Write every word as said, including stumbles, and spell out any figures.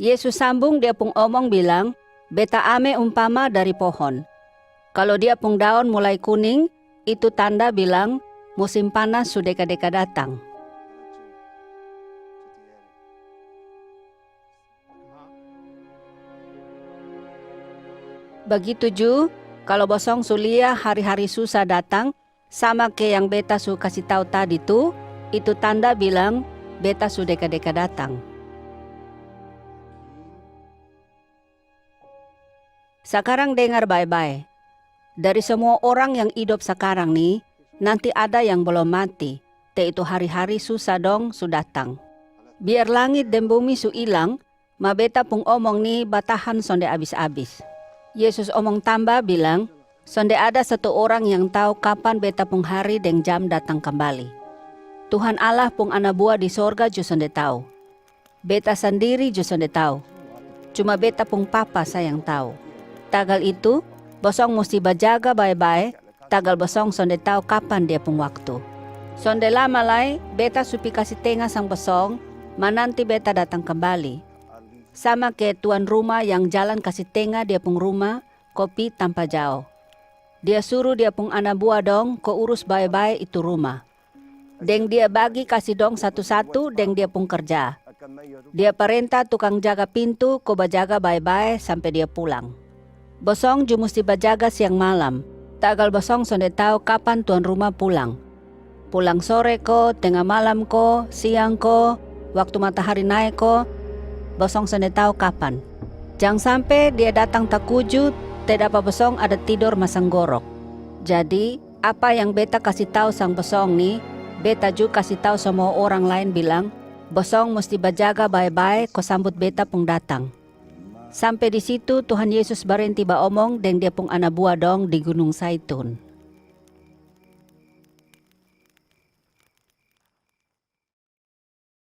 Yesus sambung Dia pung omong bilang, "Beta ame umpama dari pohon. Kalo dia pung daon mulai kuning, itu tanda bilang musim panas su deka-deka datang. Bagitu ju, kalo bosong su lia hari-hari susa datang, sama ke yang Beta su kasi tau tadi tu, itu tanda bilang Beta su deka-deka datang." Sakarang dengar bae-bae. Dari samua orang yang idop sakarang ni, nanti ada yang balom mati, te itu hari-hari susa dong su datang. Biar langit deng bumi su ilang, ma Beta pung omong ni batahan sonde abis-abis. Yesus omong tamba bilang, "Sonde ada satu orang yang tau kapan Beta pung hari deng jam datang kambali. Tuhan Allah pung ana bua di sorga ju sonde tau. Beta sandiri ju sonde tau. Cuma Beta pung Papa sa yang tau. Tagal itu, bosong musti bajaga bae-bae, tagal bosong sonde tau kapan Dia pung waktu. Sonde lama lai, Beta su pi kasi tenga sang bosong, ma nanti Beta datang kambali. Sama ke tuan ruma yang jalan kasi tenga dia pung ruma ko pi tampa jao. Dia suru dia pung ana bua dong ko urus bae-bae itu ruma. Deng dia bagi kasi dong satu-satu deng dia pung karja. Dia parenta tukang jaga pintu ko bajaga bae-bae sampe dia pulang. Bosong ju musti bajaga siang malam, tagal bosong sonde tau kapan tuan ruma pulang. Pulang sore ko, tenga malam ko, siang ko, waktu matahari nae ko, bosong sonde tau kapan. Jang sampe dia datang takuju, te dapa bosong ada tidor masanggorok. Jadi, apa yang Beta kasi tau sang bosong ni, Beta ju kasi tau samua orang laen bilang, bosong musti bajaga bae-bae ko sambut Beta pung datang." Sampe di situ, Tuhan Yesus barenti baomong deng Dia pung ana bua dong di Gunung Saitun.